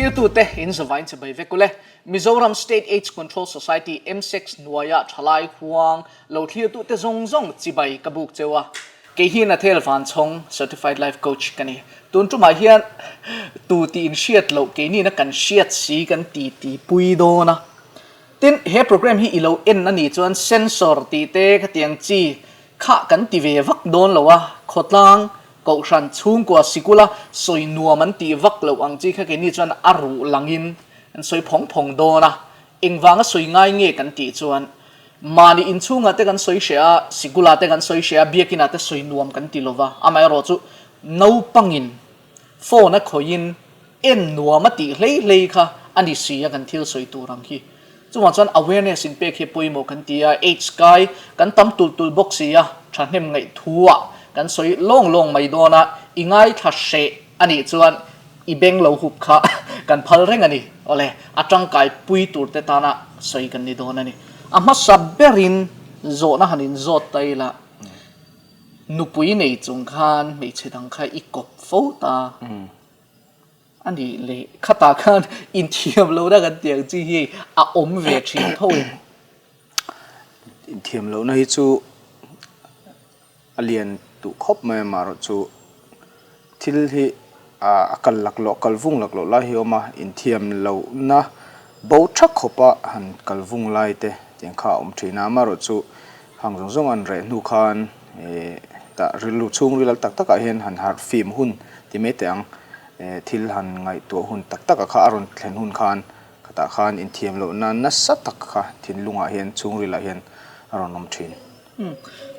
Thlirtute in zavain chibai vek ule. Mizoram State AIDS Control Society, MSECS, hnuaia thalai huang lo thlirtute zawng zawng chibai ka buk cheu a. Kei hi Nathel Vanchhawng, Certified Life Coach ka ni. Tun tumah hian tu tih in hriat loh keinina kan hriat si kan ti ti pui dawn a. Tin, he program hi i lo en a nih chuan sensor tih te khatiang chi kha kan ti ve vak dawn lo a, khawtlang, kohhran, chhungkua, sikula sawi nuam an tih vak loh ang chi kha keini chuan a ruh langin an sawi phawng phawng dawn a. Engvanga sawi ngai nge kan tih chuan mahni inchhungah te kan sawi hreh a, sikula te kan sawi hreh a, biakinah te sawi nuam kan ti lova, amaherawh chu naupangin phone a khawihin En nuam a tih hlei hlei kha a ni si a kan thil sawi tur ang hi. Chuvang chuan awareness in pek hi pawimawh kan ti a, AIDS kai kan tam tulh tulh bawk si a, thahnem ngaih thu ah kan sawi lawng lawng mai dawn a, i ngaithla hreh a nih chuan i beng lo hup kha kan phal reng a ni. Awle, a tangkai pui tur te tana sawi kan ni dawn a ni. A hmasa berin zawhna han inzawt ta ila. Nupui nei chung khan hmeichhe dang kha i kawp fo ta. A nih leh khatah khan inthiam lohna kan tih ang chi hi a awm ve thin tho em? Inthiam lohna hi chu a lian duh khawp mai a, amaherawhchu thil hi a kal laklawh kal vung laklawh lai hi a awm a, inthiam lohna bo tha khawpa han kal vung lai te tiang kha a awm thin a, amaherawhchu hang zawng zawng an reh hnu khan ih tah rilru chhungril al tak takah hian han harh fim hun ti mai teh ang eh thil han ngaihtuah hun tak takah kha a rawn thlen hun khan khatah khan inthiam lohna nasa tak kha thinlungah hian chhungrilah hian a rawn awm thin.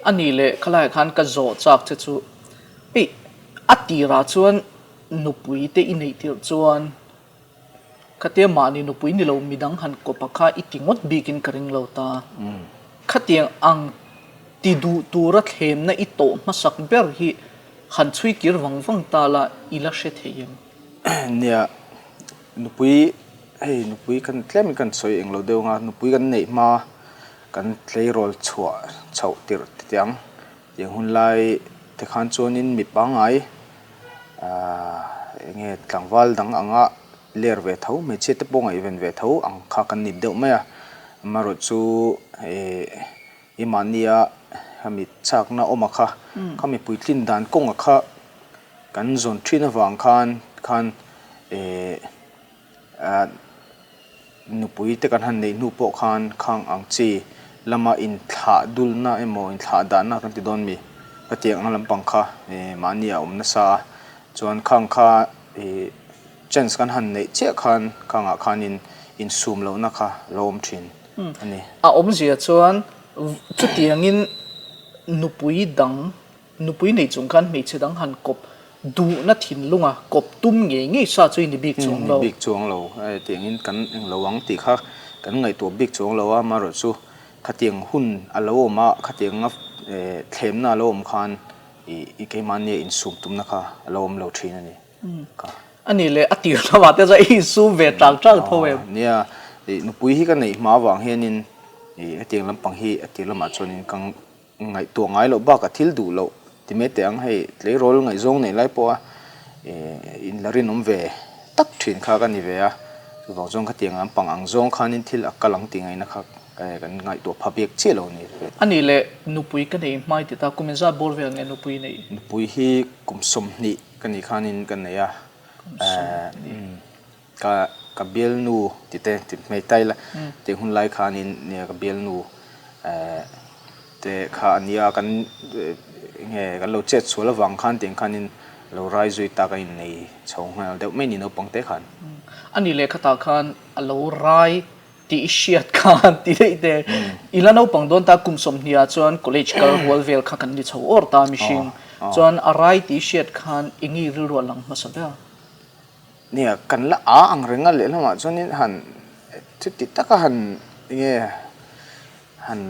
A nih leh khalaiah khan ka zawh chak che chu hei a tirah chuan nupui te i neih tirh chuan Khatia mahni nupui ni lo midang han kawp a kha i ti ngawt bikin ka ring lo ta. Khatiang ang ti duh tura thlemna i tawh hmasak ber hi han chhui kir vang vang ta la i la hre thei em? Nia, nupui hei nupui kan tlemin kan sawi eng lo deuh anga nupui kan neih hma kan tleirawl chhuah chhoh tirh titiang tiang hun lai te khan chuanin mi pangngai Ahh enge tlangval dang anga ler ve tho hmeichhia te pawh ngaihven ve tho ang kha kan ni deuh mai a, amaherawh chu ih i mahnia khami chakna awm a kha khami puitlin dan kawng a kha kan zawn thin avang khan khan ih ah Nupui te kan han neih hnu pawh khan khang ang chi lama inthlah dulna emaw inthlah dahna kan ti dawn mi? Ka tiang ang lampang kha mahni a awm nasa a, chuan khang kha chance kan han neih chiah khan khangah khanin insum lohna kha lo awm thin a ni. A awmzia chuan chutiangin nupui dang Nupui nei chung khan hmeichhe dang han kawp duhna thinlunga kawp tum ngei ngei sa chu i ni bik chuang lo. Ni bik chuang lo. Tiangin kan eng lo ang tih kha kan ngaihtuah bik chuang lo a, amaherawh chu khatiang hun a lo awm a, khatianga thlemna a lo awm khan i keimahnia insum tumna kha a lo awm lo thin a ni. Ka. A nih leh a tir lamah te chuan i insum ve tang tang tho em? Nia, nupui hi ka neih hma avang hianin hetiang lampang hi a tir lamah chuanin ka Ngaihtuah ngai loh bak a thil duh loh ti mai teh ang, hei tleirawl ngaihzawng neih lai pawha in la rinawm ve tak thin kha ka ni ve a, chuvang chuan khatiang lampang ang zawng khanin thil a kal ang tih ngaihna kha kan ngaihtuah pha biak chiah lo a ni. A nih leh nupui ka nei hmai ti ta, kum inzat bawr vel nge nupui neih? Nupui hi kum 20 ka nih khanin ka nei a, Kum 20. Ka ka bialnu ti te ti hmei ta ila tih hun lai khanin nia ka bialnu eh te kha a nia kan enge kan lo chet sual avang khan tiang khanin lo rai zui ta ka innei chho nghal deuh mai ni naupang te khan. A nih leh khatah khan a lo rai tih i hriat khan ti daih te i la naupang dawn ta kum 20 ah chuan college kal rual vel kha kan ni chho awr ta mihring chuan a rai tih i hriat khan eng i rilru a lang hmasa ber. Nia, kan la a ang reng a lehlamah chuanin han chuti taka han enge han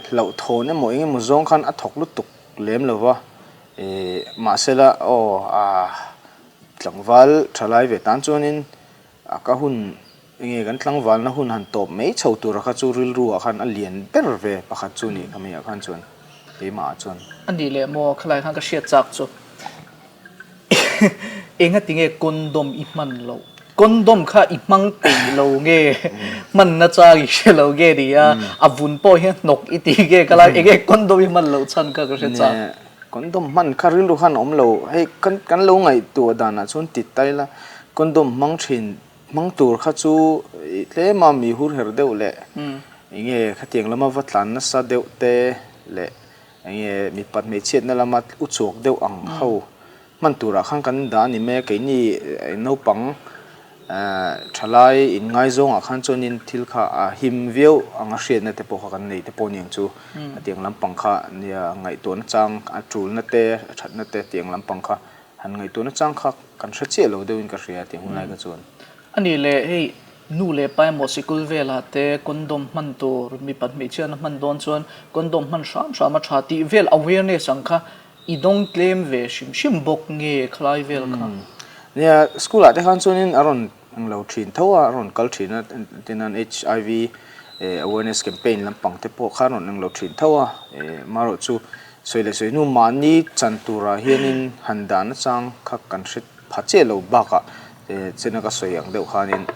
hlauhthawn emaw eng emaw zawng khan a thawk lutuk lem lo va, ih mahsela aw a tlangval thalai ve tan chuanin a ka hun enge kan tlangvalna hun han tawp mai chho tura kha chu rilru ah khan a lian ber ve pakhat chu nih kha meiah khan chuan keimah ah chuan. A nih leh maw khalai khan ka hriat chak chu. Enga tinge condom i hman loh? Condom kha i hmang peih lo nge, hman na chang i hre lo nge ni a, a vun pawh hi a hnawk i ti nge ka lai, enge condom i hman loh chhan kha ka hre chak. Condom hman kha rilru khan a awm lo, hei kan lo ngaihtuah danah chuan ti ta ila condom hmang thin hmang tur kha chu tlem a mi hur her deuh leh enge khatiang lama va tlan nasa deuh te leh enge mipat hmeichhiatna lama uchuak deuh ang ho Hman turah khan kan dah a ni mai a, keini naupang thalai inngaizawngah khan chuanin thil kha a him viau ang a hriatna te pawh kha kan nei te pawh aniang chu tiang lampang kha nia ngaihtuahna chang a tulna te a thatna te tiang lampang kha han ngaihtuahna chang kha kan hre chiah lo deuhin ka hria tiang hunlai kha chuan. A nih leh hei nu leh pa emaw sikul velah te condom hman tur mipat hmeichhiatna hman dawn chuan condom hman hram hram a tha tih vel awareness ang kha I dawng tlem ve hrim hrim bawk nge khalai vel kha? Nia, school ah te khan chuanin a rawn englo thin tho a, a rawn kal thin a, tinan HIV awareness campaign lampang te pawh kha a rawn englo thin tho a, marawh chu sawi leh sawi hnu mahni chan turah hianin han dah nachang kha kan hre pha chiah lo bakah chena ka sawi ang deuh khanin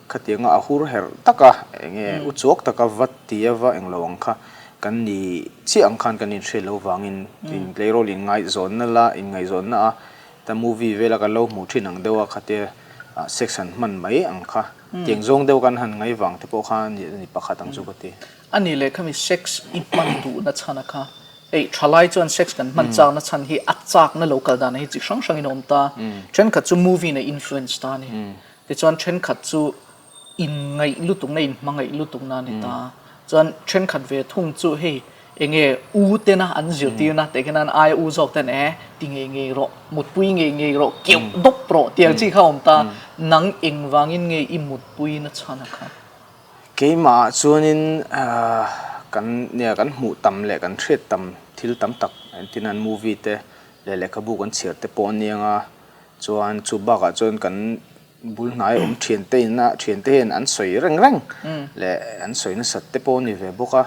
Khatianga a hur herh taka eng nge u chuak taka va ti a va englo ang kha kan ni chiah ang khan kan inhriat loh vangin in tleirawl inngaihzawnna la inngaihzawnna a ta movie vela kan lo hmuh thin ang deuh a khatia sex han hman mai ang kha tiang zawng deuh kan han ngaih vang te pawh kha a ni pakhat ang chu ka ti. A nih leh khami sex i hman duhna chhan a kha hei thalai chuan sex kan hman chakna chhan hi a chakna lo kal dan hi chi hrang hrangin a awm ta thenkhat chu movie in a influence ta a ni. Tichuan thenkhat chu inngaih lutukna, inhmangaih lutukna a ni ta. Chuan thenkhat ve thung chu hei enge u tena an zirtirna teh khian an aia u zawk ten e ti ngei ngei rawh, mutpui ngei ngei rawh, keuh dawp rawh tih ang chi kha a awm ta. Nang engvangin nge i mutpui na chhan a kha? Keimahah chuanin kan nia kan hmuh tam leh kan hriat tam thil tam tak entirnan movie te leh lehkhabu kan chhiar te pawh a niang a. Chuan chu bakah chuan kan bul hnai awm thiante in a thiante hian an sawi reng reng leh an sawi nasat te pawh a ni ve bawk a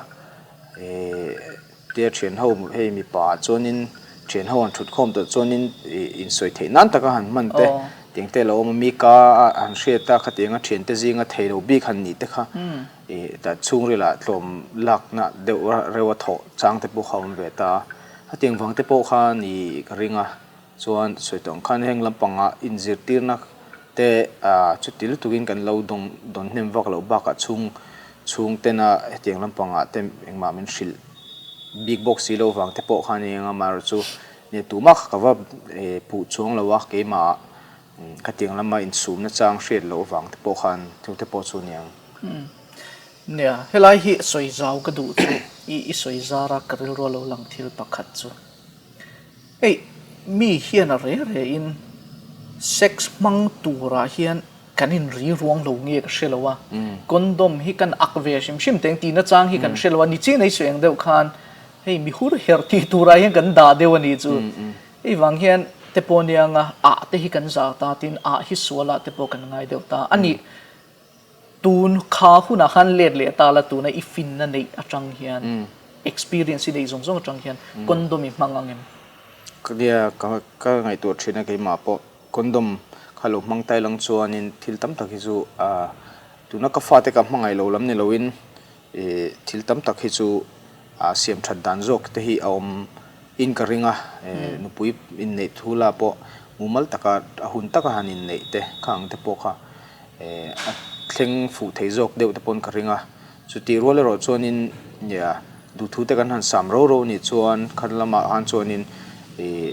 ihh tia thian ho hei mipa ah chuanin thian ho han thut khawm tawh chuanin ih insawi theih nan taka han hman te tiang te a lo awm a mi ka han hriat a khatianga thiante zinga thei lo bik han nih te kha ih tah chhungril ah tlawm lakna deuh reuh a thawh chang te pawh kha a awm ve ta a hetiang vang te pawh kha a ni ka ring a. Chuan sawi tawh ang khan heng lampangah inzirtirna te chuti lutukin kan lo dawn dawn hnem vak loh bakah chhung chhung tena hetiang lampangah te engmah min hrilh bik bawk si lo vang te pawh khan eng amaherawh chu nia tumah kha ka va puh chuang lo a keimah khatiang lama insumna chang hriat loh vang te pawh khan chung te pawh chu aniang. Nia, helai hi sawi zau ka duh chu i sawi zara ka rilru a lo lang thil pakhat chu. Hei, mi hian a re re in sex hmang turah hian kan in ri ruang lo nge ka hre lo a, condom hi kan ak ve hrim hrim teng tihna chang hi kan hre lo a, ni chin ei suih ang deuh khan hei mi hur herh tih turah hian kan dah deuh a nih chu. Hei vang hian te pawh anianga ah te hi kan zah ta tin ah hi sualah te pawh kan ngai deuh ta a nih. Tun kha hunah khan let leh ta la tuna i finna neih atang hian experience i neih zawng zawng atang hian condom i hmang ang em? Ka nia ka ka ngaihtuah thin a keimah pawh condom kha lo hmang tai lang chuanin thil tam tak hi chu ah tuna ka fate ka hmangaih lo lam ni loin ih thil tam tak hi chu ah siam that dan zawk te hi a awm in ka ring a eh nupui inneih thu lah pawh mumal taka a hun taka han inneih te kha ang te pawh kha a thleng fuh thei zawk deuh te pawn ka ring a, chutih rual erawh chuanin nia duhthu te kan han sam ro ro nih chuan khat lamah khan chuanin ih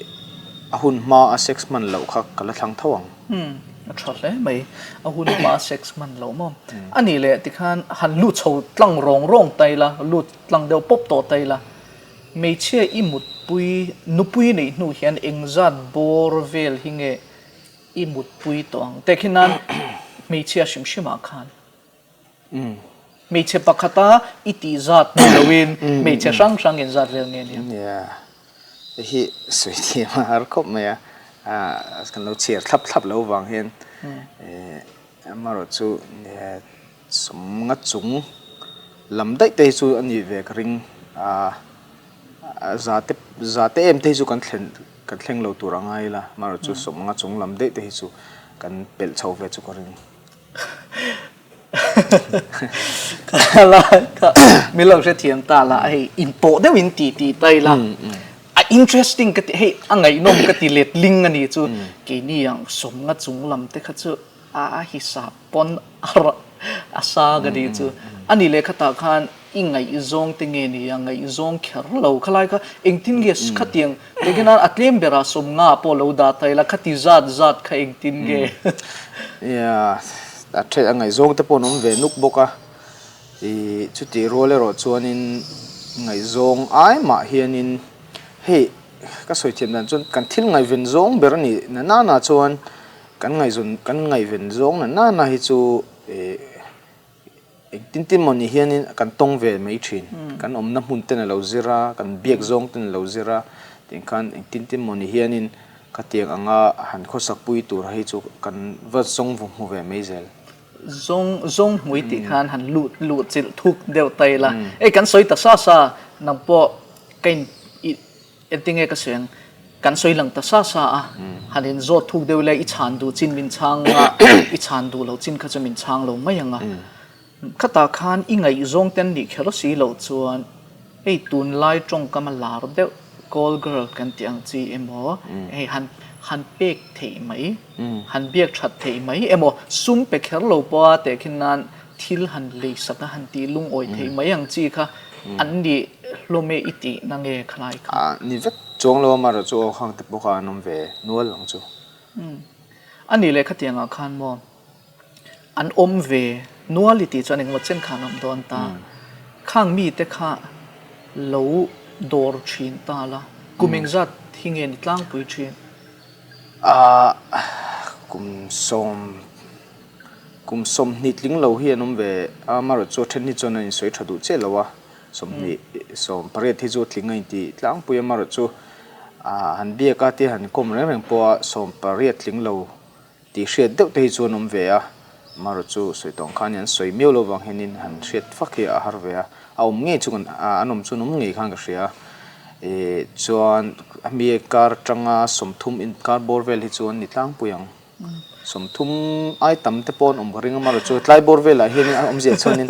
a hun hma a sex hman loh kha ka la thlang tho ang. Umm a tha hle mai, a hun hma a sex hman loh maw? A nih leh tikhan han lut chho tlang rawng rawng ta ila, lut tlang deuh pawp tawh ta ila, hmeichhia i mutpui nupui neih hnu hian engzat bawr vel hi nge I mutpui tawh ang. Teh khi nan hmeichhia hrim hrim ah khan hmeichhe pakhata i tih zat ni loin hmeichhe hrang hrang in zat vel nge nia. Nia, hei hi sawi thiam a har khawp mai a, kan lo chhiar thlap thlap lo vang hian amaherawh chu sawmnga chung lam daih te hi chu a nih ve ka ring a. Za te za te em te hi chu kan thlen kan thleng lo tur a ngai ila amaherawh chu sawmnga chung lam daih te hi chu kan pelh chho ve chu ka ring. Kha lai kha min lo hrethiam ta la hei inpawh deuh in ti tih ta ila a interesting ka ti hei a ngaihnawm ka ti letling a ni chu keini ang sawmnga chung lam te kha chu a hisap pawn a sang a nih chu. A nih leh khatah khan i ngaihzawng te nge ni a, ngaihzawng kher lo khalai kha engtin nge khatiang engtin a tlem berah sawmnga pawh lo dah ta ila khati zat zat kha engtin nge. Nia, a then a ngaihzawng te pawh an awm ve nuk bawk a, ih chutih rual erawh chuanin ngaihzawng ai mah hianin hei ka sawi thiam dan chuan kan thil ngaihven zawng ber a nih na nana chuan Kan ngaihzawn kan ngaihven zawng na nana hi chu eh engtin tin mawni hianin kan tawng ve mai thin. Kan awmna hmun ten a lo zir a, kan biak zawng ten a lo zir a, tiang khan engtin tin mawni hianin khatiang anga han khawsak pui tur hi chu kan va zawng hmu ve mai zel. Zawng zawng hmui tih khan han luh luh chilh thuk deuh ta ila. Hei kan sawi ta sa sa nang pawh ka in ih Engtinge ka sawi ang? Kan sawi lang ta sa sa a, han in zawt thuk deuh ila i chhan duh chin min chhang a, i chhan duh loh chin kha chu min chhang lo mai ang a. Khatah khan i ngaihzawng te an nih kher si loh chuan hei tunlai tawngkam a lar deuh call girl kan tih ang chi emaw hei han han pek theih mai, han biak that theih mai emaw sum pe kher lo pawha tehkhin nan thil han lei sak a han tih lungawi theih mai ang chi kha an ni hlawm e i tih na nge khalai kha? A ni vek chuang lo a amaherawh chu aw khang te pawh kha an awm ve nual ang chu. Umm a nih leh khatiang ah khan maw an awm ve nual i tih chuan engemaw chen kha an awm dawn ta. Khang mi te kha lo dawr thin ta la kum engzat hi nge ni tlangpui thin? A kum sawm Kum 20 tling lo hi an awm ve a, amaherawh chu a then hi chuan an insawi tha duh chiah lo a, 20 18 hi chu a tling a inti tlangpui a, amaherawh chu han biak a tia han kawm reng reng pawh a 18 tling lo tih hriat deuh te hi chu an awm ve a, amaherawh chu sawi tawng khan an sawi miau lo vang hianin han hriat fak hi a har ve a, a awm ngei chu kan an awm chu an awm ngei khan ka hria a, ih chuan hemi kar atanga 30 inkar bawr vel hi chu an ni tlangpui ang. 30 ai tam te pawh an awm ka ring a marawh chu tlai bawr velah hianin a awmzia chuanin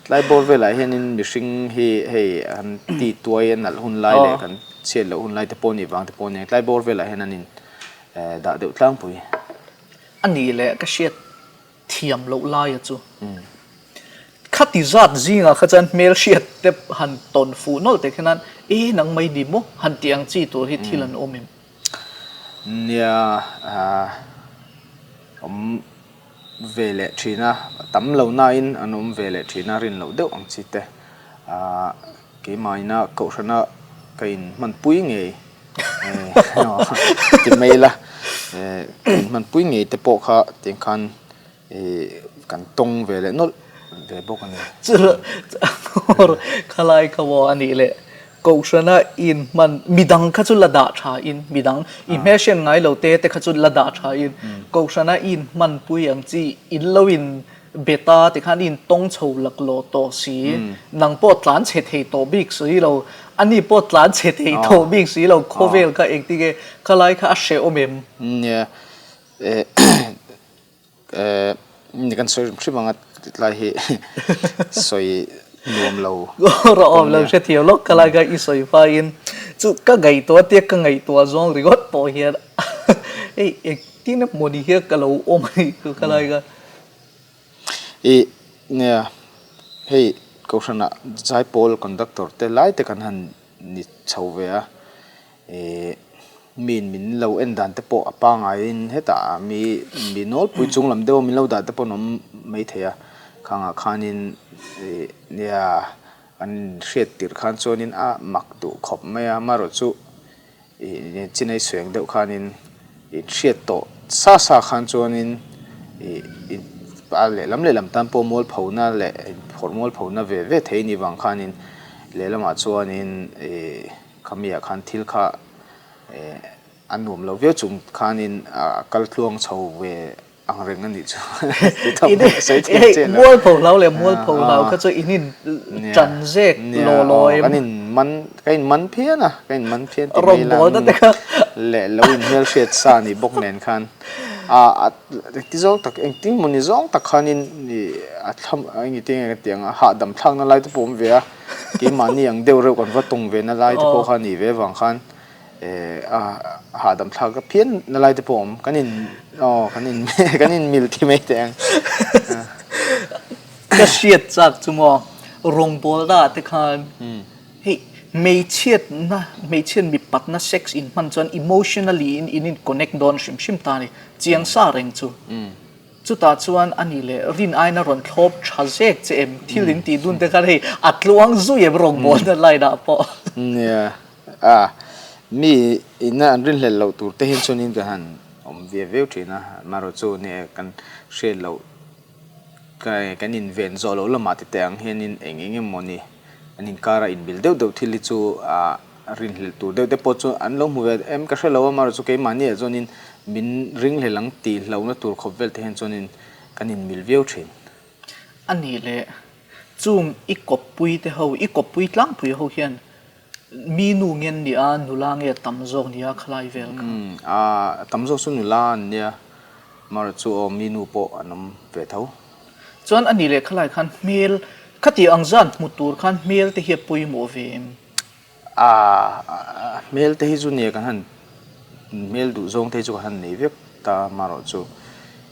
tlai bawr velah hianin mihring hi hei an ti tuai a nalh hun lai leh kan chhiat loh hun lai te pawh nih vang te pawh a nia tlai bawr velah hian an in dah deuh tlangpui. A nih leh ka hriat thiam loh laia chu khati zat zingah kha chuan hmelhriat te han tawn fuh nawlh teh khian e nang mai ni maw han tih ang chi tur hi thil an awm em? Nia, awm ve leh thin a, tam lo nain an awm ve leh thin a, rin loh deuh ang chi te. Keimah ina kohhrana ka inhmanpui ngei ti mai ila, ka inhmanpui ngei te pawh kha tiang khan kan tawng ve leh nawlh ve bawk a ni. Chu khalai kha maw a nih leh Kohhrana inhman midang kha chu la dah tha in midang i hmelhriat ngai lo te te kha chu la dah tha in Kohhrana inhmanpui ang chi in lo in be ta tikhan i intawng chho laklawh tawh si nang pawh tlan chhe thei tawh bik si lo ani pawh tlan chhe thei tawh bik si lo khawvel kha engtin nge khalai kha a hrehawm em? Nia Eh, ni kan sawi hrim hrim anga tlai hi sawi nuam lo. Rawh awm lo hre thiam lawk ka lai kha i sawi faiin chu ka ngaihtuah tia ka ngaihtuah zawng ringawt pawh hian hei engtin emaw ni hian ka lo awm a nih chu ka lai kha. I nia hei kohhranah zaipawl conductor te lai te kan han ni chho ve a. Ih miin min lo en dan te pawh a pangaiin hetah mi mi nawlpui chung lam deuha min lo dah te pawh an awm maithei a, khangah khanin ih nia an hriat tirh khan chuanin a mak duh khawp mai a, amaherawh chu ih chinai sueng deuh khanin ih hriat tawh sa sa khan chuanin ih a lehlam lehlam tan pawh mualphona leh phawrh mualphona ve ve thei a nih vang khanin lehlamah chuanin ih. Khamiah khan thil kha a nuam lo viau chung khanin a kal tluang chho ve ang reng a nih chu ti thawk mai a sawi thiam chiah lo. Mualpho hlau leh mualpho hlau kha chu in in tan zek law law em? Kan in man ka in man phian a, ka in man phian ti mai la leh lo in hmelhriat sa nih bawk nen khan. A engti zawng tak engtin mawni zawng tak khanin a thlam engti nge ka tih ang a hahdam thlakna lai te pawh a awm ve a, keimahni ang deuh reuh kan va tawng ve na lai te pawh kha a nih ve avang khan a hahdam thlak ka phian na lai te pawh a awm kan in aw kan in kan in mil thi mai teh ang. Ka hriat chak chu maw rawngbawlna ah te khan Hei, hmeichhiatna, hmeichhiat mipatna sex in hman chuan emotionally in in in connect dawn hrim hrim ta a ni, chiang sa reng chu. Chutah chuan a ni leh rin aiin a rawn thlawp tha zek che em, thil in tih dun te khan hei a tluang zui em rawngbawlna line ah pawh. Nia, a, mi ina an rinhlelh loh tur te hian chuanin kan han awm ve viau thin a, amaherawhchu nia kan hriat loh kan inven zawh loh lamah ti teh ang hianin eng eng emaw ni. An inkara inbil deuh deuh thil hi chu ah rinhlelh tur deuh te pawh chu an lo hmu ve em ka hre lo a, amaherawh chu keimahni ah chuanin min ringhlelh ang tih hlauhna tur khawp vel te hian chuanin kan inmil viau thin. A nih leh chung i kawppui te ho, i kawppui tlangpui ho hian Mi nu nge an nia, nula nge tam zawk nia khalai vel kha? Umm, a tam zawk chu nula an nia, amaherawh chu aw mi nu pawh an awm ve tho. Chuan a nih leh khalai khan hmel, khati ang zan hmu tur khan hmel te hi a pawimawh ve em? A, hmel te hi chu nia kan han, hmel duh zawng te hi chu kan han nei vek ta, amaherawh chu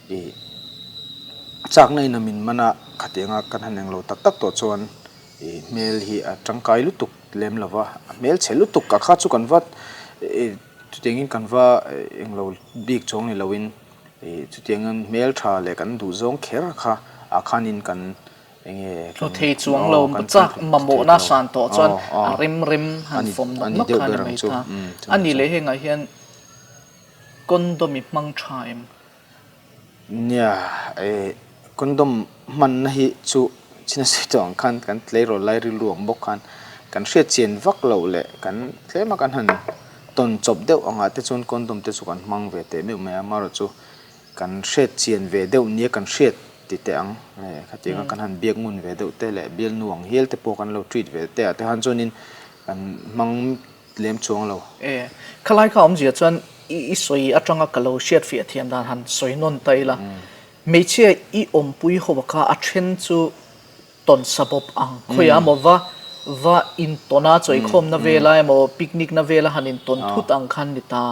ih chakna in a min man a, khatianga kan han englo tak tak tawh chuan I hmel hi a tangkai lutuk lem lo va, a hmel chhe lutuk a kha chu kan va chutiangin kan va englo bik chuang ni loin chutiangin hmel tha leh kan duh zawng kher kha ah khanin kan enge Thu thei chuang lo chak mamawhna san tawh chuan a rem rem han fawm nawk nawk kha a ni mai ta. A nih leh hengah hian condom i hmang tha em? Nia, eh, condom hmanna hi chu china sawi tawh ang khan kan tleirawl lai rilru ang bawk khan kan hriat chian vak loh leh kan tlem a kan han tawn chawp deuh angah te chuan condom te chu kan hmang ve teh meuh mai a, amaherawh chu kan hriat chian ve deuh nia kan hriat ti teh ang, eh, khatianga kan han biak ngun ve deuh te leh bialnu ang hial te pawh kan lo treat ve te ah te khan chuanin kan hmang lem chuang lo. E, khalai kha awmzia chuan i sawi atanga ka lo hriat fiah thiam dan han sawi nawn ta ila. Hmeichhia i awmpui ho kha a then chu tawn sa bawp ang. Khawiah emaw va va intawn a, chawikhawmna vela emaw picnic na vela han intawn thut ang khan ni ta.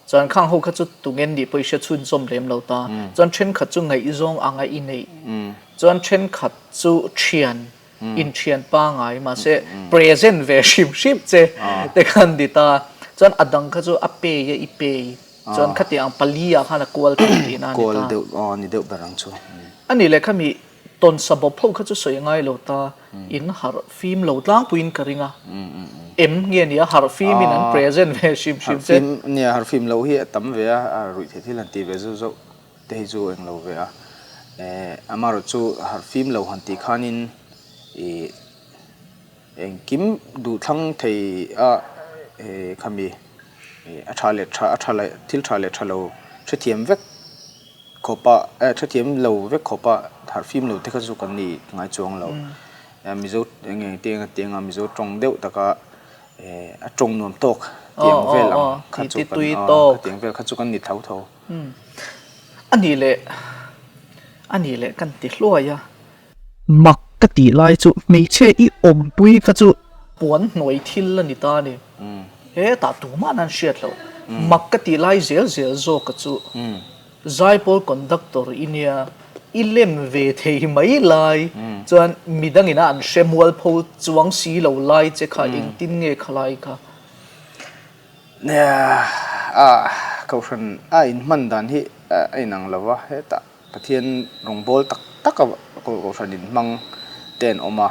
Chuan khang ho kha chu tungen nih pawh i hre chhunzawm lem lo ta. Chuan thenkhat chu ngaihzawng anga i neih. Chuan thenkhat chu thian inthian pangai mahse present ve hrim hrim che te khan ni ta chuan a dang kha chu a pay a i pay chuan khati ang pali ah khan a kual thei tihna a ni ta. Kual deuh aw ni deuh ber ang chu. A nih leh khami tawnsa bawp ho kha chu sawi ngai lo ta in harh fim lo tlangpuiin ka ring a em nge nia harh fim in an present ve hrim hrim che. Harh fim nia harh fim loh hi a tam ve a ruih theih thil han ti ve zauh zauh. te hi chu englo ve a, eh amaherawh chu harh fim lo han tih khanin ih engkim duhthlang thei a eh khami ih a tha leh tha a tha leh thil tha leh tha lo hrethiam vek khawp a eh hrethiam lo vek khawp a harh fim lo te kha chu kan ni ngai chuang lo mizo eng eng te eng a ti anga mizo tawng deuh taka eh a tawng nuam tawk tiang vel ang kha chu kan khatiang vel kha chu kan ni tho tho. Umm. A nih leh, a nih leh kan ti hluai a. Mak ka tih lai chu hmeichhia i awmpui kha chu puan hnuai thil a ni ta a ni. Hetah tumah nan hriat loh. Mak ka tih lai zel zel zawk a chu Zaipawl conductor i nia, i lem ve thei mai lai chuan midangin a an hre mualpho chuang si lo lai che kha engtin nge khalai kha? Nia, a kohhran a inhman dan hi a inang lo va, hetah Pathian rawngbâwl tak tak a kohhran inhmang te an awm a,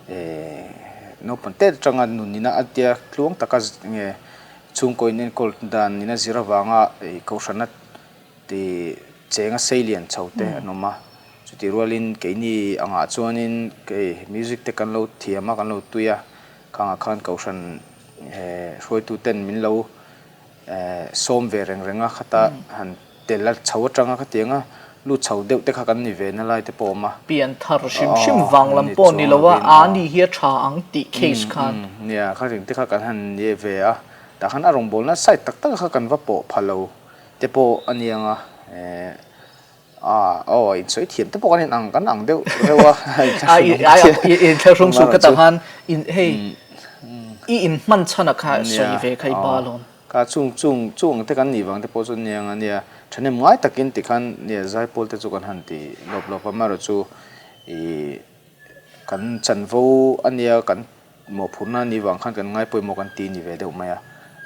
eh naupang têt aṭanga nunina a tia tluang taka nge chhungkaw inenkawl dan ina zir avanga kohhrana ti chenga sei lian chho te an awm a, chutih rualin keini angah chuanin kei music te kan lo thiam a, kan lo tui a, khangah khan kohhran hruaitu ten min lo sawm ve reng reng a, khata han tel a chho atanga khatiang a lut chho deuh te kha kan ni ve na lai te pawh a awm a. Pian thar hrim hrim vang lam pawh ni lo a, a ni hi a tha ang tih case khan. Nia, kha reng te kha kan han ni ve a, tah khan a rawngbawlna side tak tak kha kan va pawh pha lo te pawh a ni ang a. A aw insawi thiam te pawh kan in ang kan ang deuh reuh a. Inthlahrung su ka tah khan in hei i in hman chhan a kha sawi ve kha i ba alawm. Ka chung chung chung te kan nih vang te pawh chu nia ang a nia thahnem ngai takin tikhan nia zaipawl te chu kan han ti lawp lawp a amaherawhchu ih Kan chanvo a nia, kan mawhphurhna a nih vang khan kan ngai pawimawh kan ti ni ve deuh mai a.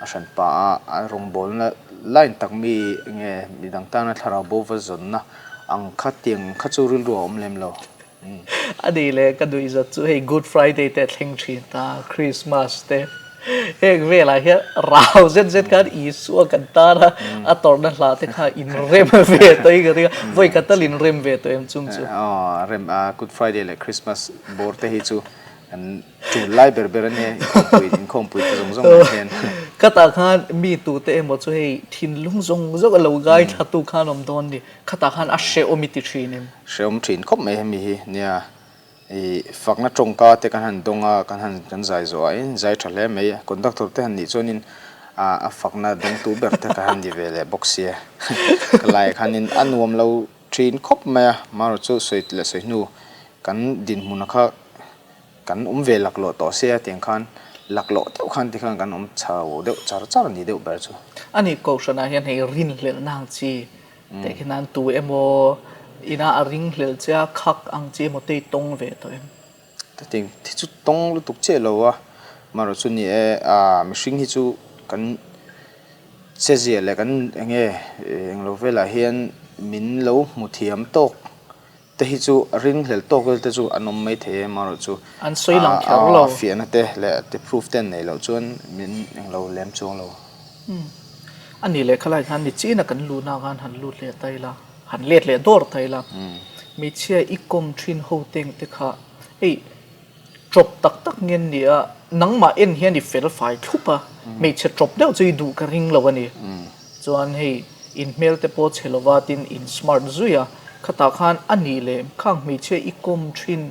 A hran pah a, a rawngbawlna line tak mi nge midang tana thlarau bo va zawnna ang kha tiang kha chu rilru a awm lem lo. A nih leh ka duhzat chu hei Good Friday te a thleng thin ta, Christmas te heng velah hian rau zet zet khan Isua kan tan a, a tawrhna hla te kha in rem ve tawh in ka ring a, vawi khat tal in rem ve tawh em chung chu. Aw rem a, Good Friday leh Christmas bawr te hi chu kan tul lai ber ber a nia, inkhawmpui inkhawmpui te zawng zawng nen hian. Khatah khan mi tute emaw chu hei thinlung zawng zawng a lo ngaithla tu khan awm dawn ni, khatah khan a hrehawm i ti thin em? Hrehawm thin khawp mai hemi hi nia. Ih fakna tawngka te kan han dawng a, kan han kan zai zawh ah in zai tha hle mai a, conductor te han nih chuanin ah a fakna dawngtu ber te ka han ni ve leh bawk sia ka laiah khanin a nuam lo thin khawp mai a, marawh chu sawi leh sawi hnu kan dinhmun kha kan awm ve laklawh tawh sia tiang khan laklawh deuh khan tikhan kan awm chho deuh char char a ni deuh ber chu. A nih kohhranah hian hei rinhlelhna ang chi Teh khi nan tu emaw ina a ring hlel che a, khak ang chi emaw te i tawng ve tawh em? Hetiang hi chu tawng lutuk chiah lo a, amaherawh chu ni e, ah mihring hi chu kan chezia leh kan eng nge englo velah hian min lo hmu thiam tawk te hi chu ring hlel tawk vel te chu an awm mai thei e amaherawh chu An sawi lang kher lo. A fiahna te leh te proof te an neih loh chuan min englo lem chuang lo. Umm. A nih leh khalai khan nichina kan luhna khan han lut leh ta ila, han let leh dawr ta ila, hmeichhia i kawm thin ho teng te kha hei tawp tak tak nge an ni a, nangmah en hian i fel fai thlup a, hmeichhe tawp deuh chu i duh ka ring lo a ni. Chuan hei in hmel te pawh chhe lova tin in smart zui a, khatah khan a nih leh khang hmeichhia i kawm thin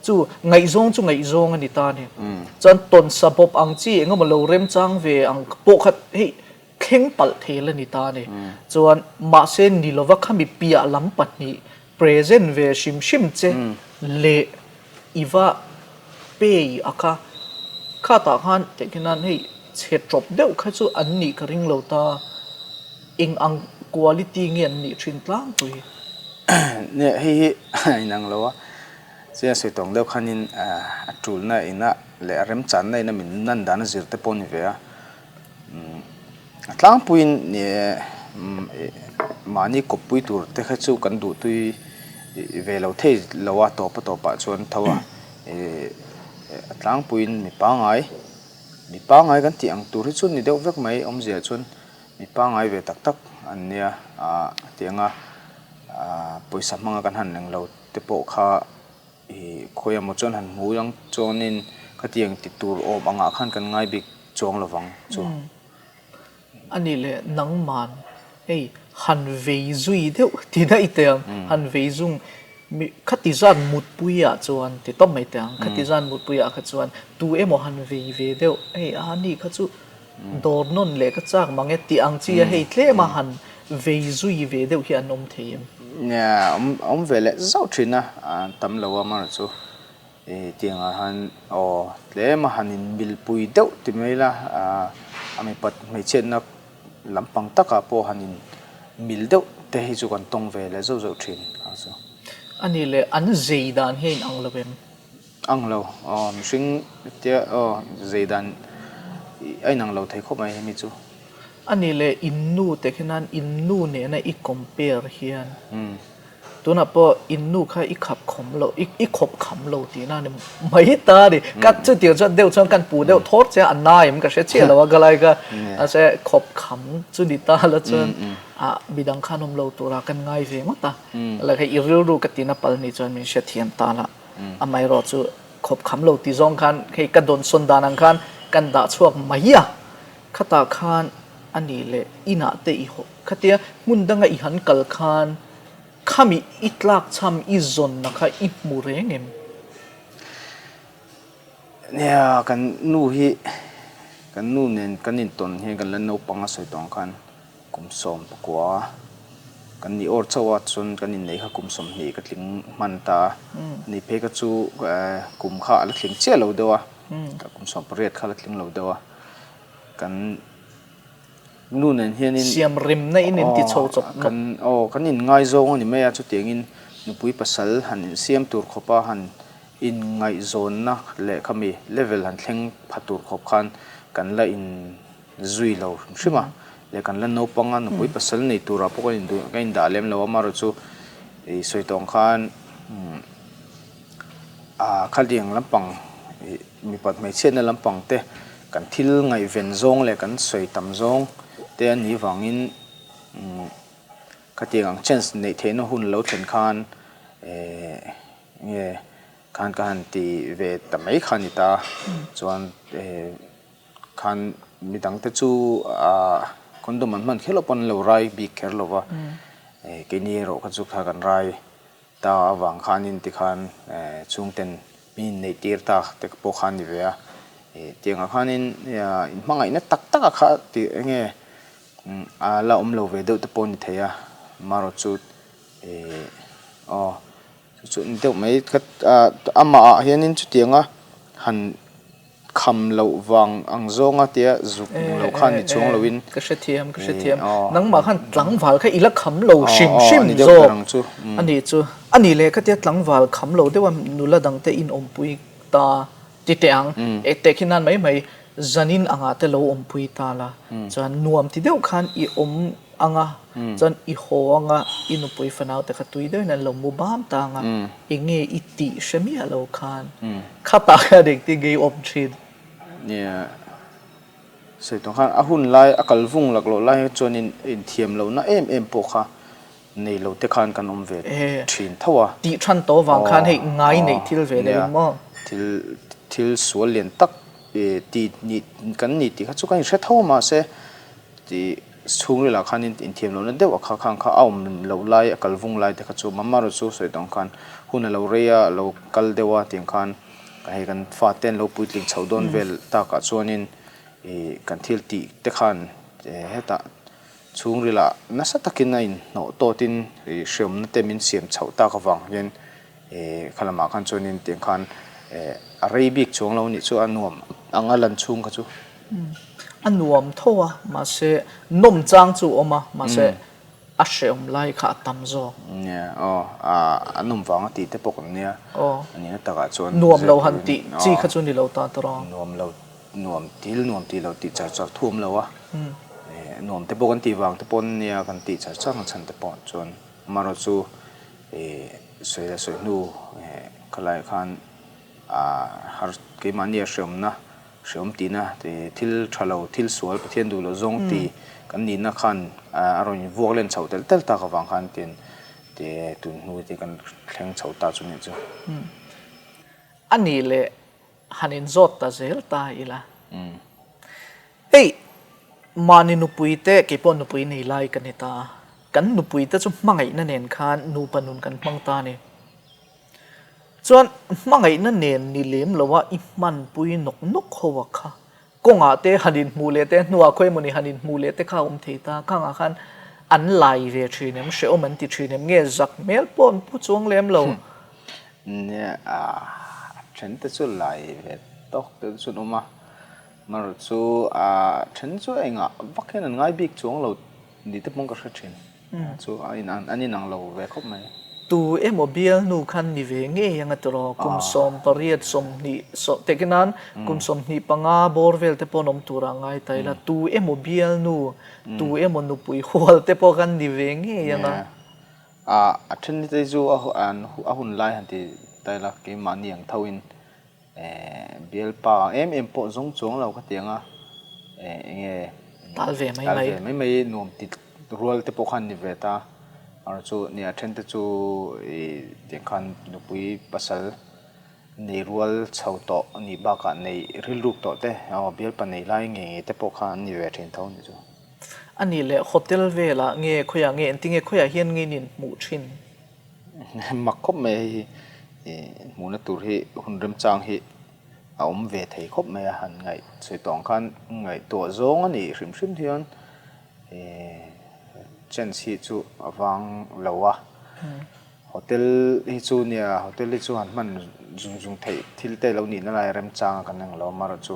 Chu ngaihzawng chu ngaihzawng a ni ta a ni. Chuan tawnsa bawp ang chi eng emaw lo remchang ve ang pawh kha hei thleng palh thei la ni ta a ni. Chuan mahse ni lova khami piah lam pahnih present ve hrim hrim che leh i va pay a kha khatah khan tehkhin nan hei chhe tawp deuh kha chu an nih ka ring lo ta. Eng ang quality nge an nih thin tlangpui? Nia hei hi a inang lo a, chiang sawi tawng deuh khanin a tulna ina leh a remchanna ina min nan dan a zir te pawh a ni ve a. A tlangpuiin mahni kawppui tur te kha chu kan duhtui ve lo thei lo a tawp a tawpah chuan tho a, a tlangpuiin mi pangngai mi pangngai kan tih ang tur hi chu ni deuh vek mai awmzia chuan Mi pangngai ve tak tak an nia, tianga pawisa hmanga kan han eng lo te pawh kha ih khawi emaw chuan han hmu ang chuanin khatiang ti tur awm angah khan kan ngai bik chuang lo vang chu. A nih leh nangman hei han vei zui deuh ti daih teh ang, han vei zung mi khati zat mutpuiah chuan ti tawp mai teh ang, khati zat mutpuiah kha chuan tu emaw han vei ve deuh hei a ni kha chu Dawr nawn leh ka chak mang e tih ang chi a hei tlem a han vei zui ve deuh hi an awm thei em? Nia, awm awm ve leh zauh thin a, an tam lo a amaherawh chu ih tiangah han aw tlem a han in milpui deuh ti mai ila a mipat hmeichhiatna lampang takah pawh han in mil deuh te hi chu kan tawng ve leh zauh zauh thin ang chu. A nih leh an zei dan hi a inang lo em? Ang lo, aw mihring tia aw zei dan a inang lo thei khawp mai hemi chu. A nih leh in nu te khian in nu nena i compare hian tunah pawh in nu kha i khap khawm lo i khawp kham lo tihna a ni mai ta a ni. Ka chutiang chuan deuh chuan kan puh deuh thawr che a, a na em ka hre chiah lo a ka lai kha mahse khawp kham chu ni ta la chuan ah midang khan awm lo tura kan ngai ve ngawt a. Like hei i rilru ka tina pal ni chuan min hrethiam ta la. Amaherawh chu khawp kham lo ti zawng khan hei ka dawn sawn dan ang khan kan dah chhuak mai a, khatah khan a nih leh inah te i haw khatia hmun danga i han kal khan khami i tlak chham i zawnna kha i hmu reng em? Nia, kan nu hi kan nu nen kan intawn hian kan la naupang a sawi tawh ang khan kum 19. Kan nih awr chauh a, chuan kan inneih kha kum 20 ka tling hman ta a, ani phei kha chu kum kha a la tling chiah lo deuh a, kum 18 kha a la tling lo deuh a, kan nu nen hianin Siam remna in inti chho chawp nawk. Kan aw kan inngaizawng a ni mai a, chutiangin nupui pasal han insiam tur khawpa han inngaihzawnna leh khami level han thleng pha tur khawp khan kan la in zui lo hrim hrim a, leh kan la naupang a, nupui pasal nei turah pawh kan induh ka indah lem lo a, amaherawh chu ih sawi tawh ang khan ah khatiang lampang ih mipat hmeichhiatna lampang te kan thil ngaihven zawng leh kan sawi tam zawng te a nih vangin umm khatiang ang chance neih theihna hun lo thlen khan eh nge khan ka han ti ve ta mai kha a ni ta chuan eh. Khan midangte chu aah condom an hman kher loh pawn an lo rai bik kher lo va, keini erawh kha chu kha kan rai ta avang khanin tikhan chhungten min inneih tir ta te pawh kha a ni ve a, tiangah khanin inhmangaihna tak tak a kha tih eng nge a la awm lo ve deuh te pawh a ni thei a, amaherawh chu aw chu chu a ni deuh mai amah ah hianin chutianga han. Kham loh vang ang zawnga tia zuk lo khan ni chuang loin. Ka hrethiam, ka hrethiam. Nangmah khan tlangval kha i la kham lo hrim hrim zawk a nih chu. A nih leh khatia tlangval kham lo deuha nula dangte in awmpui ta ti teh ang. E teh khi nan mai mai zanin angah te lo awmpui ta la. Chuan nuam ti deuh khan i awm anga chuan i haw anga i nupui fanau te kha tui deuhin an lo mu bam ta anga eng nge i tih hre miah lo khan khatah khan engtin nge i awm thin? Nia, sawi tawh khan a hun lai a kal vung lak loh lai hi chuanin inthiam lohna em em pawh kha nei lo te khan kan awm ve thin tho a. Tih than tawh vang khan hei ngai neih thil ve lo in maw? Thil thil sual lian tak ti nih kan ni tih kha chu kan inhre tho a mahse Tih chhungrilah khan inthiam lohna deuh a kha khang kha a awm loh lai a kal vung lai te kha chu mamma rawh chu sawi tawng khan hun a lo rei a a lo kal deuh a tiang khan hei kan fate an lo puitling chhoh dawn vel takah chuanin ih kan thil tih te khan hetah chhungrilah nasa takin a inhnawh tawtin ih hreawmna te min siam chhoh tak avang hian Ehh kha lamah khan chuanin tiang khan ehh a rei bik chuang lo nih chu a nuam ang a lan chhung kha chu. A nuam tho a, mahse nawm chang chu a awm a, mahse a hrehawm lai kha a tam zawk. Nia aw a nawm vang a tih te pawh kan nia, a nihna takah chuan nuam lo han tih chi kha chu ni lo ta tawh a. Nuam lo nuam thil nuam tih lo tih char char thu awm lo a, ehh nuam te pawh kan tih vang te pawh nia kan tih char char ang chhan te pawh chuan amaherawh chu. Ih sawi leh sawi hnu khalaiah khan har keimahni a hreawmna hreawm tihna thil tha lo thil sual Pathian duh loh zawng ti kan nihna khan a rawn invuak len chhoh telh telh tak avang khan tin tun hnu te kan thleng chho ta chu nih chu. A nih leh han inzawt ta zel ta ila. Hei, mahni nupui te, kei pawh nupui nei lai ka ni ta a, kan nupui te chu hmangaihna nen khan nupa nun kan hmang ta a ni. Chuan hmangaihna nen ni lem loa i hmanpui nawk nawk ho a kha, kawngah te han inhmuh leh te, hnuah khawi emawni han inhmuh leh te kha a awm thei ta, khangah khan an lai ve thin em, hrehawm an ti thin em, nge zak hmel pawh an pu chuang lem lo. Nia, a then te chu lai ve tawk te chu an awm a. Amaherawh chu a then chu engah vak hian an ngai bik chuang lo ni te pawh ka hre thin. Chu a in an inang lo ve khawp mai. Tu emaw bialnu khan ni ve ngei anga tiraw kum 18 20 teh nan kum 25 bawr vel te pawh an awm tur ah ngai ta ila tu emaw bialnu tu emaw nupui hual te pawh khan ni ve ngei anga. A then te chu a hun lai han ti ta ila keimahni ang tho in Bialpa em em pawh zawng chuang lo ka ti ang a, eng nge tal ve mai mai, tal ve mai mai nuam ti rual te pawh khan ni ve ta, amaherawh chu nia then te chu ih tiang khan nupui pasal nei rual chho tawh a nih bakah nei rilruk tawh te aw bialpa nei lai ngei ngei te pawh kha an ni ve thin tho a nih chu. A nih leh hotel velah nge khawiah nge engtinge khawiah hian nge in inhmuh thin? Mak khawp mai hei hi hmuhna tur hi hun remchang hi a awm ve thei khawp mai a han ngaih sawi tawh ang khan ngaihtuah zawng a nih hrim hrim hian. Chance hi chu a vang lo a, hotel hi chu nia hotel hi chu han hman zung zung theih thil te lo nihna lai remchang a kan ang lo amaherawh chu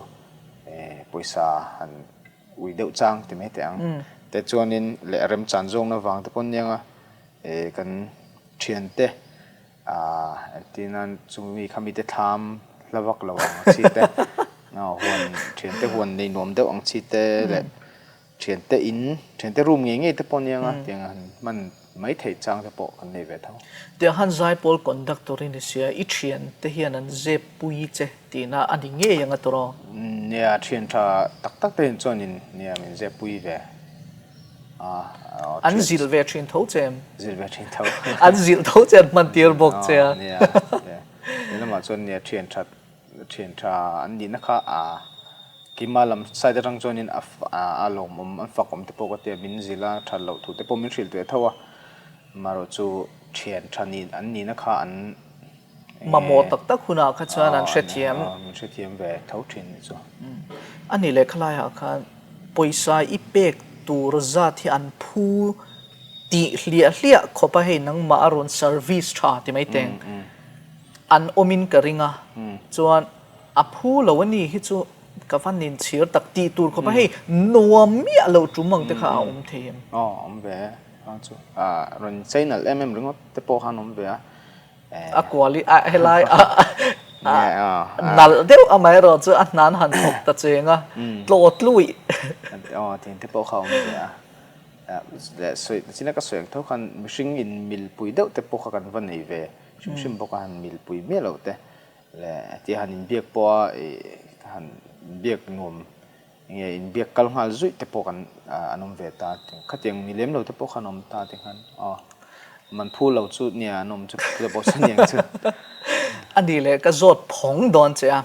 eh pawisa han ui deuh chang ti mai teh ang te chuanin leh a remchan zawkna vang te pawh aniang a eh kan thiante ah engtin nan chumi khami te thlam hla vak lo ang chi te huan thiante huan nei nuam deuh ang chi te leh. Thiante in, thiante room ngei ngei te pawh nia nga, tiang han hman mai theih chang te pawh kan nei ve tho. Tiang han zaipawl conductor i ni sia, i thiante hian an zep pui che tihna a ni ngei ang a tawrh? Nia, thian tha tak tak te hian chuanin nia min zep pui ve a. An zilh ve thin tho che em? Zilh ve thin tho. An zilh tho che an hman tir bawk che a. Nia, nia. Lamah chuan nia thian that Thian tha an nihna kha a keimah lam side atang chuanin a a lawmawm an fakawm te pawh ka tia min zilh a that loh thu te pawh min hrilh ve tho a amaherawh chu thian tha nih an nihna kha an Mamawh tak tak hunah kha chuan an hrethiam. Min hrethiam ve tho thin nih chu. A nih leh khalaiah khan pawisa i pek tur zat hi an phu tih hliah hliah khawp a hei nangmah a rawn service tha ti mai teng. An awmin ka ring a, chuan a phu lo a ni hi chu ka va ninchhir tak tih tur khawp a, hei nuam miah loh tum ang te kha a awm thei em? Aw awm ve e, kha chu a rawn chei nalh em em ringawt te pawh khan awm ve a. A kual i a helai a nalh deuh amaherawh chu a hnan han thawk ta cheng a, tlaw tluih. Aw tiang te pawh kha a awm ve a, leh sawi china ka sawi ang tho khan mihring in milpui deuh te pawh kha kan va nei ve. Hrim hrim bawk a han milpui miah loh te leh hetia han inbiak pawh a ih han inbiak nuam nge inbiak kal nghal zuih te pawh kan an awm ve ta khatiang ni lem lo te pawh khan awm ta ti khan aw man phu lo chu nia an awm chu te pawh chu aniang chu. A ni leh ka zawt phawng dawn che a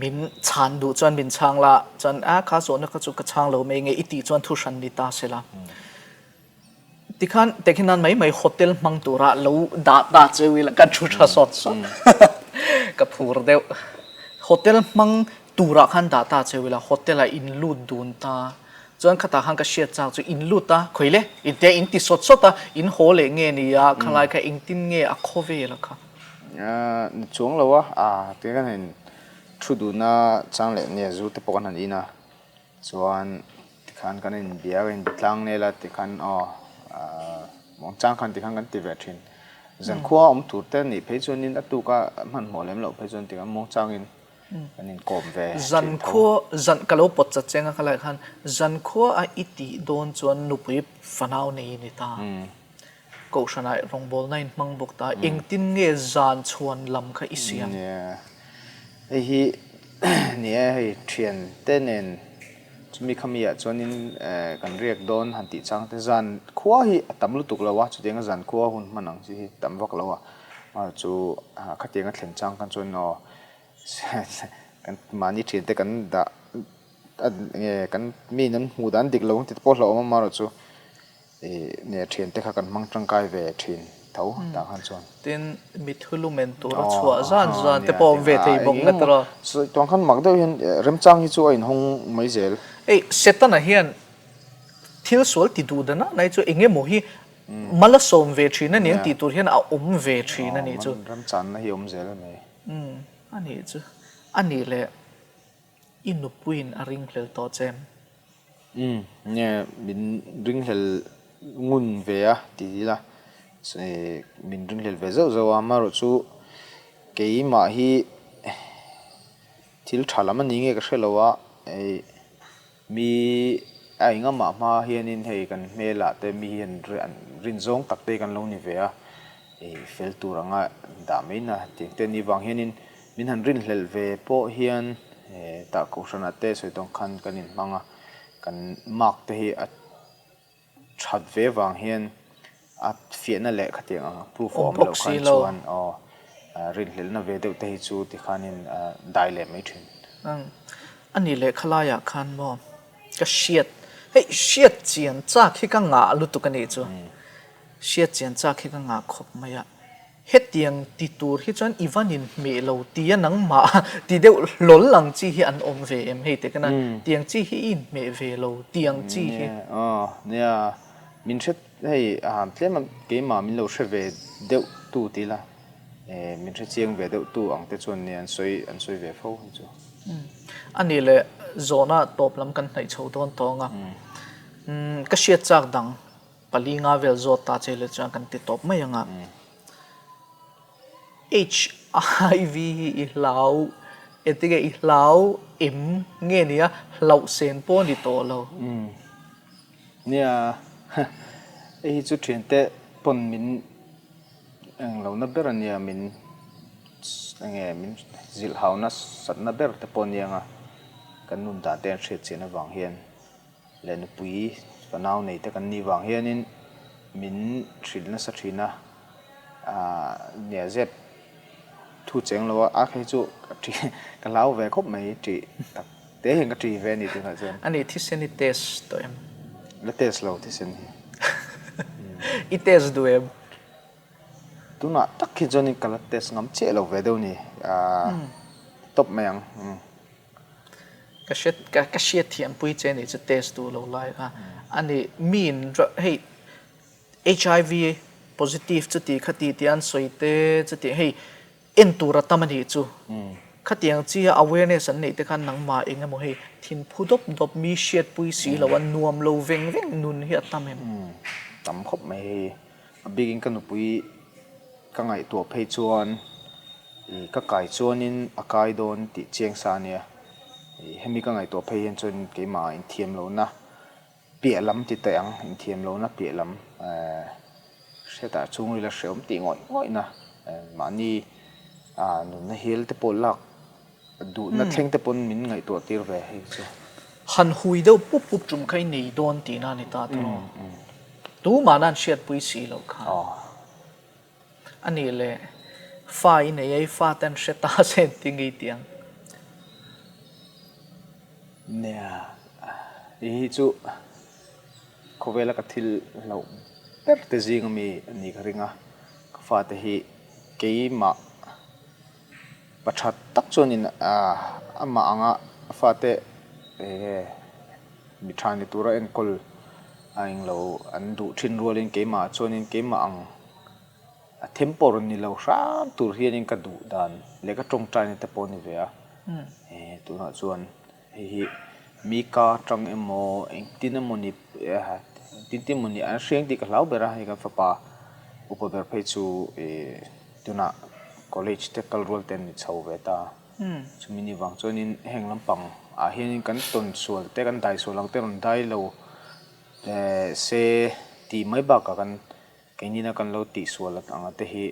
min chhan duh chuan min chhang la chuan a kha zawhna kha chu ka chhang lo mai nge i tih chuan thu hran ni ta se la. Tikhan tekhin nan mai mai hotel hmang tura lo dah ta cheu ila ka thu tha sawt sawt ka phur deuh. Hotel hmang turah khan dah ta cheu ila hotel ah in lut dun ta chuan khatah khan ka hriat chak chu in lut a khawi le in tia in ti sawt sawt a in haw leh nge ni a khalai kha engtin nge a khaw vel a kha. Ni chuang lo a tia kan han thu dun a chang leh nia zu te pawh kan han in a chuan Tikhan kan inbia ka inbe tlang nel a tikhan aw muangchang khan tikhan kan ti ve thin. Zankhua awm tur te nih phei chuanin a tuka hmanhmawh lem loh phei chuan tikhan muangchangin kan inkawm ve thin tho. Zankhua zan ka lo pawt chat cheng a khalai khan zankhua a i tih dawn chuan nupui fanau nei i ni ta. Kohhranah rawngbawlna in hmang bawk ta, engtin nge zan chhuan lam kha i siam? Nia, hei hi ni e, hei thian te nen chumi khami ah chuanin kan riak dawn han tih chang te zan khua hi a tam lutuk lo a, chutianga zan khua hun hman ang chi hi tam vak lo a, chu khatianga thlen chang khan chuan aw kan mahni thian te kan dah nge kan mi in an hmuh dan dik lo ang tih te pawh hlauhawm a amaherawhchu Ih nia thian te kha kan hmang tangkai ve thin tho tah khan chuan. Tin mi thulumen tura chhuah zan zan te pawh awm ve thei bawk na tawrh a. Tuang khan mak deuh hian remchang hi chu a inhawng mai zel. Hei Setana hian thil sual ti duh dan ah nai chu eng emaw hi mal a sawm ve thin a ni ang tih tur hian a awm ve thin a nih chu. Remchanna hi awm zel a ni. A nih chu. A nih leh I nupuiin a ringhlel tawh che em? Umm, nge min ringhlel ngun ve a ti ila, min ringhlel ve zauh zauh a, amaherawh chu keimah hi thil tha lam a ni nge ka hre lo a, mi a engamah hma hianin hei kan hmelah te mi hian rin zawng tak te kan lo ni ve a, fel tur anga dah mai na tiang te ni vang hianin Min han rinhlelh ve pawh hian tah kohhranah te sawi tawng khan kan inhmang a, kan mark te hi a that ve vang hian a fiahna leh khatiang ang proof a awm loh khan chuan aw rinhlelhna ve deuh te hi chu tikhanin dai leh mai thin. A nih leh khalaiah khan maw ka hriat hei hriat chian chak hi ka ngah lutuk a nih chu hriat chian chak hi ka ngah khawp mai a. Hetiang ti tur hi chuan i van inhmeh lo tia nangmah ti deuh hlawl ang chi hi an awm ve em hei te khan a, tiang chi hi i inhmeh ve lo tiang chi hi. Nia, aw nia. Min hre hei tlem a keimah min lo hre ve deuh tu ti ila min hre chiang ve deuh tu ang te chuan nia an sawi an sawi ve fo hi chu. A nih leh zawhna tawp lam kan hnaih chho dawn tawng a, ka hriat chak dang pali nga vel zawt ta che leh chuan kan ti tawp mai ang a. HIV hi i hlau engtin nge i hlau em nge nia hlauh sen pawh ni tawh lo. Nia hei hi chu thiante pawn min englo na ber ania min enge min zilh hau nasatna ber te pawh ania nga kan nun dan te an hriat chian avang hian. leh nupui fanau nei te kan nih vang hianin min hrilh nasa thin a, aah nia zep thu cheng lo a, a khi chu ka ṭi ka hlau ve khawp mai ṭih tak te hian ka ṭi ve a ni tunah chuan. A ni thisen i test tawh em? La test lo thisen hi. I test duh em? Tunah tak hi chuanin ka la test ngam chiah lo ve deuh a ni, aah tawp mai ang. Ka hriat ka ka hriat thiam pui che nih chu test duh lo lai kha a ni mi in hei HIV positive chuti khati tia an sawi te chuti hei en tur a tam a nih chu khatiang chi a awareness an neih te khan nangmah eng emaw hei thin phu dawp dawp mi hriat pui si lo a nuam lo veng veng nun hi a tam em? Tam khawp mai hei a bikin ka nupui ka ngaihtuah phei chuan Ih ka kai chuanin a kai dawn tih chiang sa ania. Ih hemi ka ngaihtuah phei hian chuan keimah inthiam lohna piah lam ti taih ang, inthiam lohna piah lam eh hriatah chhungril a hreawm tih ngawih ngawihna eh mahni ah nunna hial te pawh lak duhna thleng te pawn min ngaihtuah tir ve hei chu. Han hui deuh pup pup tum kha i nei dawn tihna a ni ta tawh. Tumahna an hriatpui si loh kha. A nih leh, fa i nei a, i fate an hre ta se engtin nge i tih ang? Nia, hei hi chu khawvela ka thil hlauh ber te zing ami a nih ka ring a, ka fate hi keimah pa tha tak chuanin amah anga fate enge mi tha ni tura enkawl a englo an duh thin rualin keimah chuanin keimah ang A them pawh rawn ni lo hram tur hianin ka duh dan leh ka tawngtaina te pawh a ni ve a. Tunah chuan hei hi mi ka atang emaw engtin emaw ni engtin tin emaw ni an hriang tih ka hlau ber a, hei kan fapa upa ber phei chu ih tunah college te kal rual te an ni chho ve ta. Chumi ni vang chuanin heng lampang ah hianin kan tawn sual te kan dai sual ang te rawn dai lo se tih mai bakah kan Keinin a kan lo tihsual ang a te hi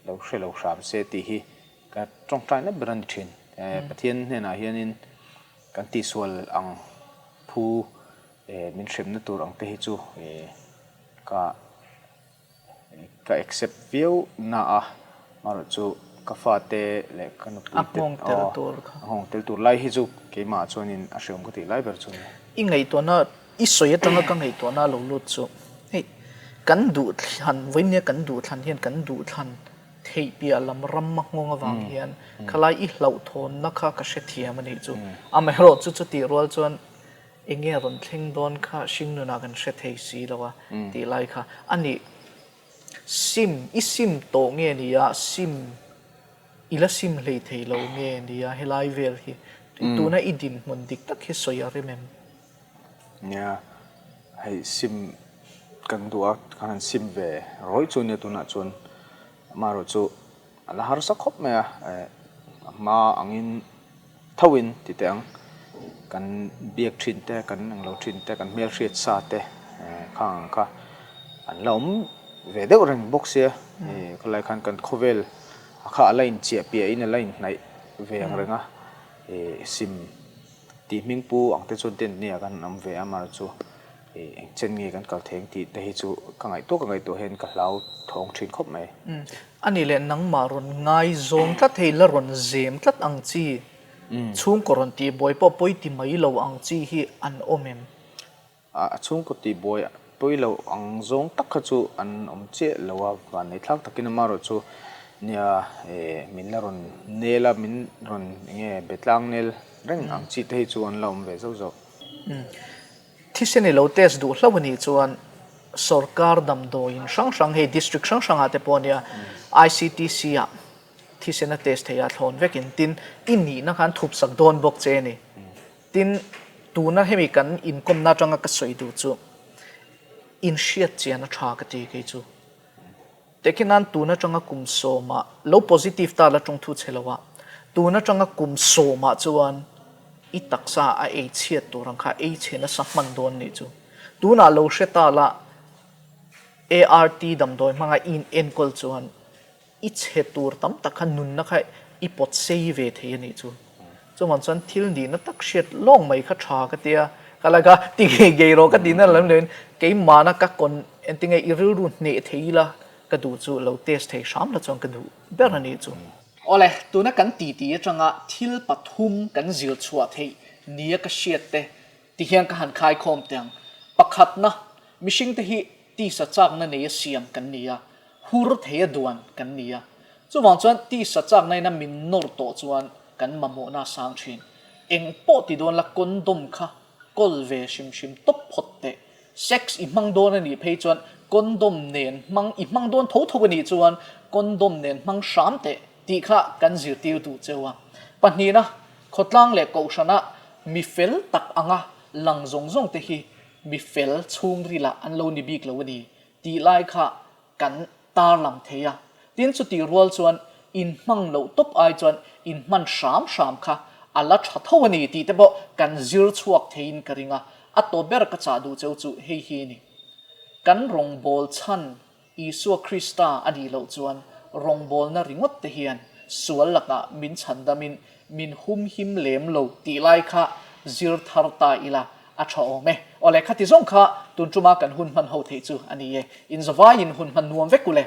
lo hre lo hram se tih hi ka tawngtaina ber a ni thin. Pathian hnenah hianin kan tihsual ang phu min hremna tur ang te hi chu ka ka accept viau na a, amaherawhchu chu ka fate leh ka nupui te a nghawng tel tur lai hi chu keimah chuanin a hreawm ka tih lai ber chu a ni. I ngaihtuahna I sawi atanga ka ngaihtuahna lo lut chu hei kan duh thlan vawinia kan duh thlan hian kan duh thlan theih piah lam ram a nghawng avang hian khalai i hlauhthawnna kha ka hrethiam a nih chu. Amaherawh chu chutih rual chuan enge a rawn thleng dawn kha hringnunah kan hre thei si lo a tih lai kha a nih. Sim, i sim tawh nge nia sim i la sim hlei thei lo nge nia helai vel hi tuna i dinhmun dik tak hi sawi a rem em? Nia, hei sim kan duh a, kan han sim ve rawih chu ania tunah chuan amaherawh chu a la harsa khawp mai a, eh a hma angin thoin ti teh ang, kan biak thin te, kan englo thin te, kan hmelhriat sa te eh khang ang kha an la awm ve deuh reng bawk sia, eh khawlai khan kan khawvel a kha a la inchiah piahin a la inhnaih ve ang reng a, eh sim. Tih hming pu ang te chuan tent nia kan awm ve a, amaherawh chu eng chen nge kan kal thei ang tih te hi chu ka ngaihtuah ka ngaihtuah hian ka hlau thawng thin khawp mai. A nih leh nangmah rawn ngaizawng tlat hei la rawn zem tlat ang chi, chhungkaw rawn tihbuai pawh pawi ti mai lo ang chi hi an awm em? A chhungkaw tihbuai pawi lo ang zawng tak kha chu an awm chiah lo a, vanneih thlak takin amaherawh chu nia min la rawn nel a, min rawn enge be tlang nel reng ang chi te hi chu an la awm ve zauh zauh. Thisen i lo test duh hlauh a nih chuan. Sorkar damdawiin hrang hrang hei district hrang hrangah te pawh ania ICTC ah thisen a test thei a thlawn vekin tin i nihna khan thup sak dawn bawk che a ni. Tin tuna hemi kan inkawmna atanga ka sawi duh chu inhriat chian a tha ka ti kei chu. Tehkhin nan tun atanga kum sawmah lo positive ta la tawng thu chhe lo a, tun atanga kum sawmah chuan i taksa a ei chhiat tur ang kha ei chhe nasa hman dawn nih chu. Tunah lo hre ta la ART damdawi hmanga i in enkawl chuan i chhe tur tam tak kha nunna kha i pawt sei ve thei a nih chu. Chuvang chuan thil nihna tak hriat lawng mai kha tha ka tia, ka la ka ti ngei ngei rawh ka tihna lam loin keimahna ka kawn engtinge i rilru hneh thei ila ka duh chu lo test thei hram la chuan ka duh ber a nih chu. Awle, tuna kan titi atanga thil pathum kan zir chhuah theih nia ka hriat te ti hian ka han khaikhawm teh ang. Pakhatna, mihringte hi tisa chakna neia siam kan ni a, hur theia duan kan ni a. Chuvang chuan tisa chakna ina min nawr tawh chuan kan mamawhna a sang thin. Eng pawh ti dawn la condom kha kawl ve hrim hrim tawp phawt teh. Sex i hmang dawn a nih phei chuan condom nen hmang i hmang dawn tho tho a nih chuan condom nen hmang hram teh tih kha kan zirtir duh cheu a. Pahnihna, khawtlang leh kohhrana mi fel tak anga lang zawng zawng te hi mi fel chhungrilah an lo ni bik lo a ni tih lai kha kan tarlang thei a. Tin, chutih rual chuan inhmang loh tawp ai chuan inhman hram hram kha a la tha tho a ni tih te pawh kan zir chhuak theiin ka ring a. A tawp ber ka chah duh cheu chu hei hi a ni. Kan rawngbâwl chhan Isua Krista a nih loh chuan rawngbâwlna ringawt te hian sual lakah min chhandamin min humhim lem lo tih lai kha zir thar ta ila a tha awm e. Awle, khati zawng kha tun tuma kan hun hman ho theih chu a ni e. Inzavaiin hun hman nuam vek u le.